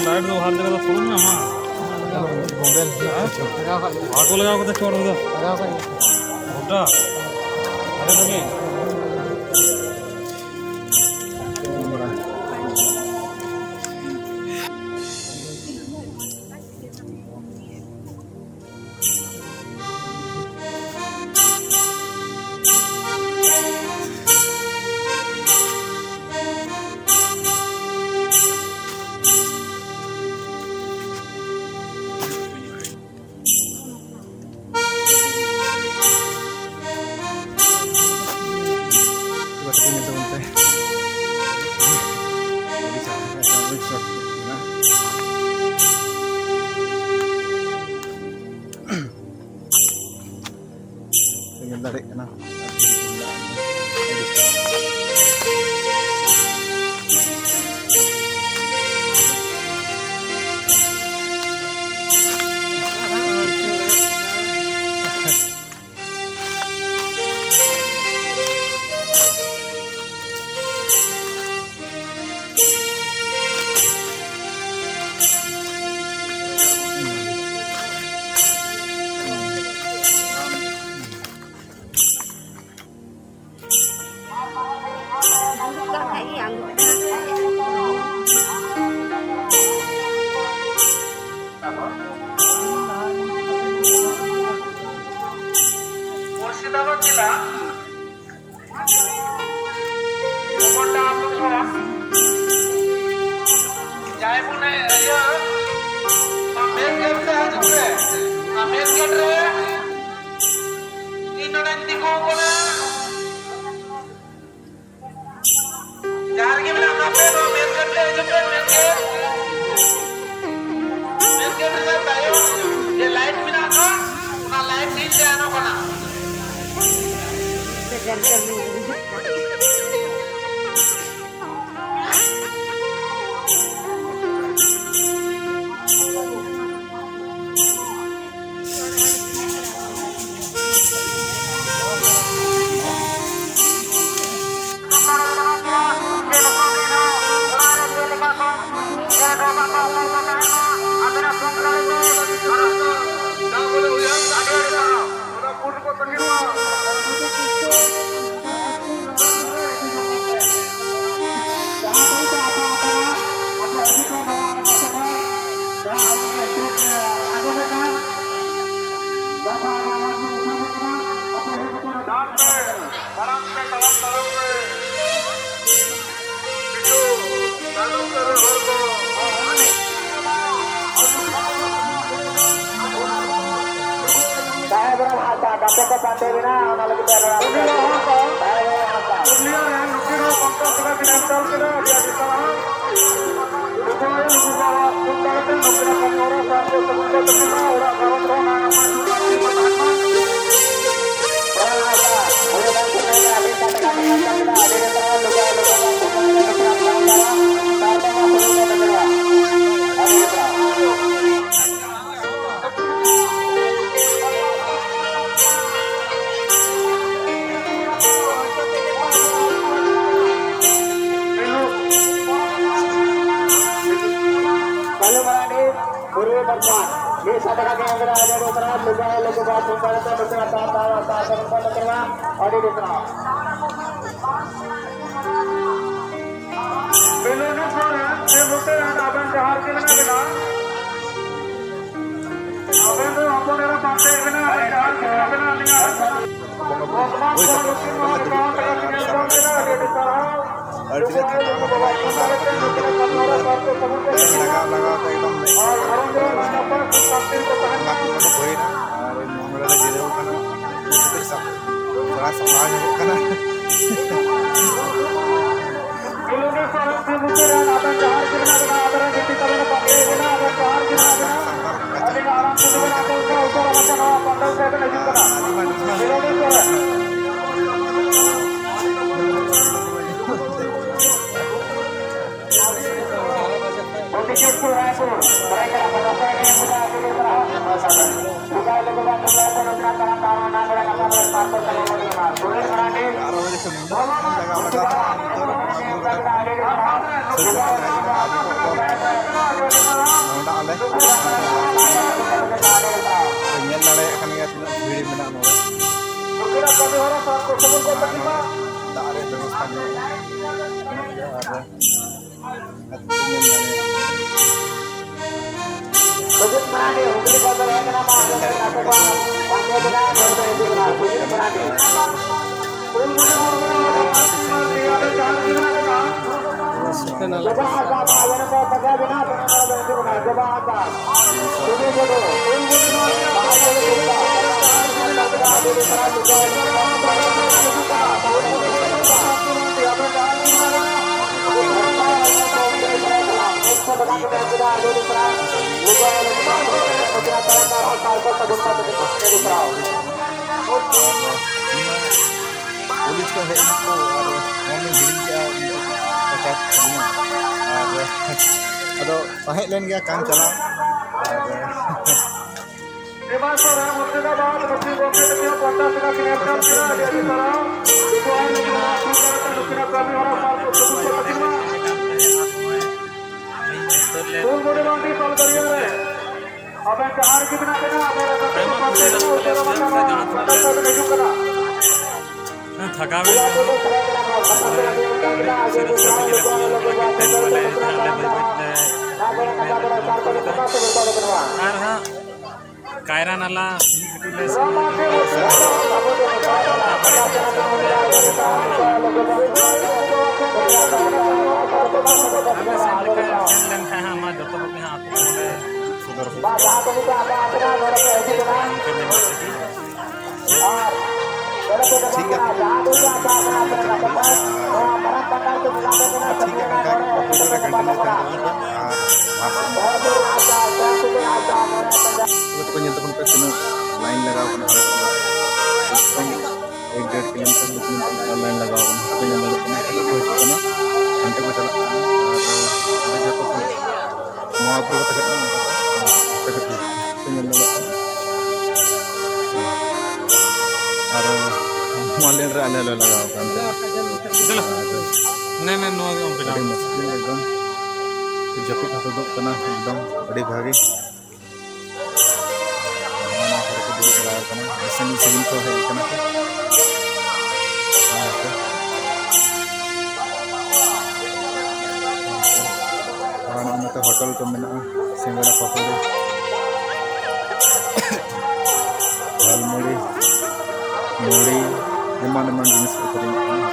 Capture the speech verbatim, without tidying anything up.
Light ᱫᱚ ᱦᱟᱞ ᱡᱟᱭᱜᱟ ᱫᱚ ᱯᱷᱩᱞ ᱧᱟᱢᱟ᱾ ᱵᱚᱢᱵᱮ ᱞᱟᱜᱟᱣ ᱠᱟᱜ ᱜᱮ᱾ ᱚᱴᱳ ᱞᱟᱜᱟᱣ ᱠᱟᱛᱮ ᱪᱚᱴ ᱨᱮᱫᱚ᱾ ᱞᱟᱜᱟᱣ ᱠᱟᱜ ᱜᱮ᱾ ᱜᱚᱴᱟ᱾ ᱟᱨᱮ ᱛᱚᱵᱮ᱾ ᱜᱟᱛᱮ ᱠᱚ ᱧᱮᱞ ᱛᱟᱵᱚᱱ ᱯᱮ᱾ ᱟᱹᱰᱤ ᱪᱮᱦᱨᱟ, ᱟᱹᱰᱤ ᱪᱚᱨᱚᱠ ᱧᱮᱞᱚᱜ ᱠᱟᱱᱟ᱾ ᱯᱮ ᱧᱮᱞ ᱫᱟᱲᱮᱭᱟᱜ ᱠᱟᱱᱟ᱾ ᱢᱩᱨᱥᱤᱫᱟᱵᱟᱫᱽ ᱡᱮᱞᱟ ᱚᱠᱚᱭᱴᱟᱜ ᱟᱹᱛᱩ ᱠᱷᱚᱱ ᱡᱟᱦᱟᱸᱭ ᱵᱚᱱ ᱤᱭᱟᱹ, ᱚᱱᱟ ᱢᱮᱱ ᱜᱮᱴ ᱨᱮ ᱦᱤᱡᱩᱜ ᱯᱮ᱾ ᱚᱱᱟ ᱢᱮᱱ ᱜᱮᱴ ᱨᱮ ᱤᱧ ᱱᱚᱰᱮᱧ ᱛᱤᱸᱜᱩ ᱟᱠᱟᱱᱟ᱾ ᱡᱟᱦᱟᱸ ᱨᱮᱜᱮ ᱢᱮᱱᱟᱜ ᱠᱟᱜ ᱯᱮ, ᱱᱚᱣᱟ ᱢᱮᱱ ᱜᱮᱴ ᱨᱮ ᱦᱤᱡᱩᱜ ᱯᱮ, ᱢᱮᱱ ᱜᱮᱴ᱾ ᱢᱮᱱ ᱜᱮᱴ ᱨᱮᱱᱟᱜ ᱛᱟᱭᱚᱢ ᱡᱮ ᱞᱟᱭᱤᱴ ᱢᱮᱱᱟᱜ ᱫᱚ, ᱚᱱᱟ ᱞᱟᱭᱤᱴ ᱴᱷᱤᱠ ᱛᱟᱦᱮᱱᱚᱜ ᱠᱟᱱᱟ᱾ ᱛᱟᱲᱟᱢ ᱯᱮ, ᱛᱟᱲᱟᱢ, ᱛᱟᱲᱟᱢ ᱯᱮ᱾ ᱠᱤᱪᱷᱩ ᱛᱟᱭᱱᱚᱢ ᱥᱮᱫ ᱨᱮ ᱦᱚᱲ ᱠᱚ᱾ ᱛᱟᱦᱮᱸ ᱵᱚᱨᱚᱝ ᱦᱟᱥᱟ, ᱜᱟᱛᱮ ᱠᱚ ᱯᱟᱱᱛᱮ ᱢᱮᱱᱟᱜᱼᱟ, ᱚᱱᱟ ᱞᱟᱹᱜᱤᱫ ᱛᱮ ᱨᱚᱲ ᱟᱞᱮ ᱠᱟᱱᱟ᱾ ᱛᱟᱦᱮᱸ ᱵᱚᱨᱚᱝ ᱦᱟᱥᱟ᱾ ᱯᱩᱨᱩᱞᱤᱭᱟᱹ ᱨᱮ ᱱᱩᱠᱤᱱ ᱦᱚᱸ ᱠᱚᱱᱴᱟᱠᱴ ᱠᱟᱛᱮ ᱠᱤᱱ ᱮᱢ ᱪᱟᱞ ᱠᱮᱫᱟ, ᱟᱹᱰᱤ ᱟᱹᱰᱤ ᱥᱟᱨᱦᱟᱣ᱾ ᱱᱩᱠᱩ ᱦᱚᱸ ᱱᱩᱠᱩ ᱠᱚᱣᱟᱜ ᱠᱷᱩᱵ ᱫᱟᱲᱮ ᱛᱮ ᱱᱩᱠᱤᱱᱟᱜ ᱠᱟᱹᱢᱤ ᱦᱚᱨᱟ ᱥᱟᱱᱛᱤ ᱥᱩᱠ ᱛᱮ ᱛᱟᱹᱠᱤᱱᱟ, ᱚᱲᱟᱜ ᱜᱷᱟᱨᱚᱸᱡᱽ ᱨᱮᱦᱚᱸ ᱱᱟᱭ ᱱᱟᱯᱟᱭ ᱥᱩᱠ ᱥᱟᱱᱛᱤ ᱠᱚ ᱛᱟᱦᱮᱱ ᱢᱟ᱾ ᱠᱟᱞᱩ ᱢᱟᱨᱟᱱᱰᱤ, ᱯᱩᱨᱵᱤ ᱵᱚᱨᱫᱷᱚᱢᱟᱱ, ᱢᱤᱫ ᱥᱟᱭ ᱴᱟᱠᱟ ᱜᱮ ᱮᱢ ᱠᱮᱫᱟ, ᱟᱡᱟᱜ ᱩᱛᱛᱚᱨ, ᱞᱩᱜᱟ, ᱞᱩᱜᱟ, ᱵᱟ, ᱛᱩᱢᱵᱟ, ᱛᱩᱢᱵᱟ, ᱛᱩᱢᱵᱟ, ᱛᱩᱢᱵᱟ, ᱛᱩᱢᱵᱟ, ᱛᱩᱢᱵᱟ, ᱟᱹᱰᱤ ᱟᱹᱰᱤ ᱥᱟᱨᱦᱟᱣ᱾ ᱵᱮᱞᱩᱱ ᱯᱚᱨᱮ ᱥᱮ ᱵᱚᱞᱛᱮ ᱟᱵᱮᱱ ᱡᱟᱦᱟᱸ ᱨᱮᱜᱮ ᱢᱮᱱᱟᱜ ᱵᱮᱱᱟ, ᱟᱵᱮᱱ ᱫᱚ ᱦᱚᱯᱚᱱ ᱮᱨᱟ ᱯᱟᱱᱛᱮ ᱵᱮᱱᱟ, ᱟᱵᱮᱱ ᱡᱟᱦᱟᱸ ᱨᱮᱜᱮ ᱢᱮᱱᱟᱜ ᱵᱮᱱᱟ, ᱟᱹᱞᱤᱧᱟᱜ ᱵᱚᱨᱛᱚᱢᱟᱱ ᱠᱷᱚᱱ ᱱᱩᱠᱤᱱ ᱱᱚᱣᱟ ᱮᱠᱟᱣᱩᱱᱴ ᱨᱮ ᱞᱟᱜᱟᱣ ᱞᱟᱜᱟᱣ ᱛᱮ ᱮᱠᱫᱚᱢ ᱞᱟᱸᱜᱟ ᱠᱚᱫᱚ ᱦᱩᱭᱱᱟ᱾ ᱟᱨ ᱱᱚᱰᱮ ᱞᱮ ᱡᱤᱨᱟᱹᱣ ᱠᱟᱱᱟ᱾ ᱛᱷᱚᱲᱟ ᱥᱟᱯᱲᱟᱣ ᱧᱚᱜᱚᱜ ᱠᱟᱱᱟ᱾ ᱧᱮᱞ ᱫᱟᱲᱮᱭᱟᱜ ᱠᱟᱱ ᱜᱮᱭᱟ ᱛᱤᱱᱟᱹᱜ ᱵᱷᱤᱲ ᱢᱮᱱᱟᱜᱼᱟ ᱱᱚᱰᱮ᱾ ᱫᱟᱜ ᱨᱮᱭᱟᱜ ᱵᱮᱵᱚᱥᱛᱷᱟ ᱢᱮᱱᱟᱜᱼᱟ᱾ ᱟᱨ ᱥᱩᱡᱤᱛ ᱢᱟᱨᱟᱱᱰᱤ ᱦᱩᱜᱽᱞᱤ ᱠᱷᱚᱱ ᱫᱚ ᱦᱮᱡ ᱠᱟᱱᱟ, ᱢᱟ ᱚᱸᱰᱮ ᱠᱷᱚᱱ ᱜᱟᱛᱮ ᱠᱚ ᱯᱟᱱᱛᱮ ᱠᱮᱫᱟ, ᱱᱚᱰᱮ ᱠᱚ ᱦᱤᱡᱩᱜ ᱠᱟᱱᱟ, ᱥᱩᱡᱤᱛ ᱢᱟᱨᱟᱱᱰᱤ᱾ ᱡᱚᱵᱟ ᱦᱟᱸᱥᱫᱟ, ᱢᱟ ᱚᱸᱰᱮ ᱠᱚ ᱯᱟᱸᱡᱟ ᱵᱮᱱᱟ, ᱱᱚᱰᱮ ᱠᱚ ᱦᱤᱡᱩᱜ ᱠᱟᱱᱟ, ᱡᱚᱵᱟ ᱦᱟᱸᱥᱫᱟ᱾ ᱥᱩᱡᱤᱛ ᱴᱩᱰᱩ, ᱢᱟ ᱚᱸᱰᱮ ᱠᱚ ᱦᱤᱡᱩᱜ ᱠᱟᱱᱟ, ᱡᱚᱵᱟ ᱦᱟᱸᱥᱫᱟ᱾ ᱯᱩᱞᱤᱥ ᱠᱚ ᱦᱮᱡ ᱮᱱᱟ ᱠᱚ ᱟᱨ ᱱᱚᱣᱟ ᱞᱤᱧ ᱦᱤᱲᱤᱧ ᱠᱮᱜᱼᱟ, ᱩᱱᱠᱩ ᱯᱚᱪᱟᱨ ᱠᱤᱫᱤᱧᱟ᱾ ᱟᱨ ᱟᱫᱚ ᱛᱟᱦᱮᱸ ᱞᱮᱱ ᱜᱮᱭᱟ ᱠᱟᱱ ᱪᱟᱞᱟᱣ᱾ ᱟᱨ ᱱᱤᱢᱟᱱ ᱥᱚᱨᱮᱱ ᱢᱩᱨᱥᱤᱫᱟᱵᱟᱫᱽ ᱱᱩᱠᱤᱱ ᱜᱚᱢᱠᱮ ᱛᱟᱹᱠᱤᱱ ᱯᱟᱦᱴᱟ ᱥᱮᱫ ᱠᱷᱚᱱ ᱟᱹᱰᱤ ᱟᱹᱰᱤ ᱥᱟᱨᱦᱟᱣ᱾ ᱱᱩᱠᱩ ᱟᱭᱳ ᱵᱟᱵᱟ ᱱᱩᱠᱤᱱᱟᱜ ᱠᱟᱹᱢᱤ ᱦᱚᱨᱟ ᱥᱟᱨ ᱠᱚ ᱥᱟᱹᱜᱩᱱ ᱠᱚ ᱛᱟᱹᱠᱤᱱ ᱢᱟ᱾ ᱯᱷᱩᱞ ᱵᱚᱰᱤ ᱵᱟᱱᱰᱤ ᱥᱟᱞᱜᱟᱹᱨᱤᱭᱟᱹ ᱨᱮ ᱟᱵᱮᱱ ᱡᱟᱦᱟᱸ ᱨᱮᱜᱮ ᱢᱮᱱᱟᱜ ᱵᱮᱱᱟ, ᱟᱵᱮᱱ ᱨᱮᱵᱮᱱ ᱛᱮᱠᱚ ᱯᱟᱱᱛᱮ ᱠᱚ ᱩᱥᱟᱹᱨᱟ ᱢᱟᱪᱷᱟ ᱱᱚᱣᱟ ᱯᱟᱦᱴᱟ ᱥᱮᱫ ᱵᱮᱱ ᱦᱤᱡᱩᱜ ᱠᱟᱱᱟ᱾ ᱛᱷᱟᱠᱟᱣ ᱮᱱ ᱨᱮᱦᱚᱸ, ᱥᱮᱱᱚᱜ ᱠᱟᱹᱢᱤ ᱞᱟᱹᱜᱤᱫ ᱵᱚᱞᱮ ᱟᱞᱮ ᱵᱟᱹᱭ ᱵᱟᱹᱭ ᱛᱮ ᱢᱮᱱ ᱫᱟᱲᱮᱭᱟᱜᱼᱟ, ᱟᱞᱮ ᱵᱟᱹᱭ ᱵᱟᱹᱭ ᱛᱮ ᱢᱮᱱ ᱫᱟᱲᱮᱭᱟᱜᱼᱟ, ᱟᱞᱮ ᱵᱟᱹᱭ ᱵᱟᱹᱭ ᱛᱮ ᱢᱮᱱ ᱫᱟᱲᱮᱭᱟᱜᱼᱟ᱾ ᱟᱨ ᱦᱟᱸᱜ ᱠᱟᱭᱨᱟ ᱱᱟᱞᱟ ᱢᱤᱫ ᱠᱟᱹᱴᱤᱡ ᱞᱮ ᱥᱮᱱ ᱞᱮᱱ ᱜᱮ, ᱥᱮᱱ ᱠᱟᱛᱮ ᱟᱞᱮ ᱵᱟᱹᱭ ᱵᱟᱹᱭ ᱛᱮ ᱥᱮᱱ ᱠᱟᱛᱮ ᱟᱞᱮ ᱵᱟᱹᱭ ᱵᱟᱹᱭ ᱛᱮ ᱢᱮᱱ ᱫᱟᱲᱮᱭᱟᱜᱼᱟ, ᱟᱞᱮ ᱵᱟᱹᱭ ᱵᱟᱹᱭ ᱛᱮ ᱢᱮᱱ ᱫᱟᱲᱮᱭᱟᱜᱼᱟ᱾ ᱴᱷᱤᱠ ᱜᱮᱭᱟ, ᱴᱷᱤᱠ ᱜᱮᱭᱟ, ᱚᱱᱠᱟ ᱜᱮ ᱯᱷᱳᱴᱳ ᱨᱮ ᱠᱚᱱᱴᱤᱱᱤᱭᱩ ᱛᱟᱦᱮᱱ ᱛᱟᱵᱚᱱ ᱯᱮ᱾ ᱟᱨ ᱞᱟᱦᱟ ᱥᱮᱫ ᱠᱚ ᱧᱮᱞ ᱛᱟᱵᱚᱱ ᱯᱮ, ᱛᱤᱱᱟᱹᱜ ᱞᱟᱭᱤᱱ ᱞᱟᱜᱟᱣ ᱠᱟᱱᱟ, ᱮᱠᱫᱚᱢ ᱮᱠ ᱰᱮᱲ ᱠᱤᱞᱳᱢᱤᱴᱟᱨ, ᱫᱩ ᱠᱤᱞᱳᱢᱤᱴᱟᱨ ᱞᱟᱭᱤᱱ ᱞᱟᱜᱟᱣ ᱠᱟᱱᱟ᱾ ᱯᱮ ᱧᱮᱞ ᱫᱟᱲᱮᱭᱟᱜ ᱠᱟᱱᱟ, ᱦᱟᱱᱛᱮ ᱠᱚ ᱦᱤᱡᱩᱜ ᱠᱟᱱᱟ, ᱦᱟᱱᱛᱮ ᱠᱚ ᱪᱟᱞᱟᱜ ᱠᱟᱱᱟ᱾ ᱟᱨ ᱚᱸᱰᱮ ᱡᱚᱛᱚ ᱠᱚ ᱱᱚᱣᱟ ᱯᱩᱨᱟᱹ ᱠᱟᱛᱷᱟ ᱠᱟᱱᱟ, ᱚᱱᱠᱟ ᱠᱟᱛᱮ ᱯᱮ ᱧᱮᱞ ᱫᱟᱲᱮᱭᱟᱜ ᱠᱟᱱᱟ᱾ ᱟᱨ ᱱᱚᱣᱟ ᱞᱮᱱ ᱨᱮ ᱟᱞᱮ ᱞᱮ ᱞᱟᱜᱟᱣ ᱟᱠᱟᱱ ᱛᱟᱦᱮᱸᱫ᱾ ᱫᱮᱞᱟ᱾ ᱱᱮ, ᱱᱮ, ᱱᱚᱣᱟ ᱜᱮ ᱚᱱᱠᱟ ᱟᱹᱰᱤ ᱢᱩᱥᱠᱤᱞ ᱮᱠᱫᱚᱢ᱾ ᱡᱟᱹᱯᱤᱫ ᱦᱚᱸ ᱛᱩᱫᱩᱜ ᱠᱟᱱᱟ ᱮᱠᱫᱚᱢ, ᱟᱹᱰᱤ ᱵᱷᱟᱹᱜᱤ᱾ ᱱᱚᱣᱟ ᱠᱚᱨᱮ ᱠᱚ ᱫᱩᱲᱩᱵ ᱵᱟᱲᱟ ᱟᱠᱟᱱᱟ, ᱥᱟᱺᱜᱤᱧ ᱥᱟᱺᱜᱤᱧ ᱠᱷᱚᱱ ᱦᱮᱡ ᱟᱠᱟᱱᱟ ᱠᱚ᱾ ᱟᱨ ᱱᱚᱜᱼᱚ ᱱᱚᱛᱮ ᱦᱳᱴᱮᱞ ᱠᱚ ᱢᱮᱱᱟᱜᱼᱟ, ᱥᱤᱸᱜᱟᱲᱟ ᱯᱟᱠᱚᱲᱤ, ᱡᱷᱟᱞᱢᱩᱲᱤ, ᱢᱩᱲᱤ, ᱮᱢᱟᱱ ᱮᱢᱟᱱ ᱡᱤᱱᱤᱥ ᱠᱚ ᱟᱹᱠᱷᱨᱤᱧᱚᱜ ᱠᱟᱱᱟ᱾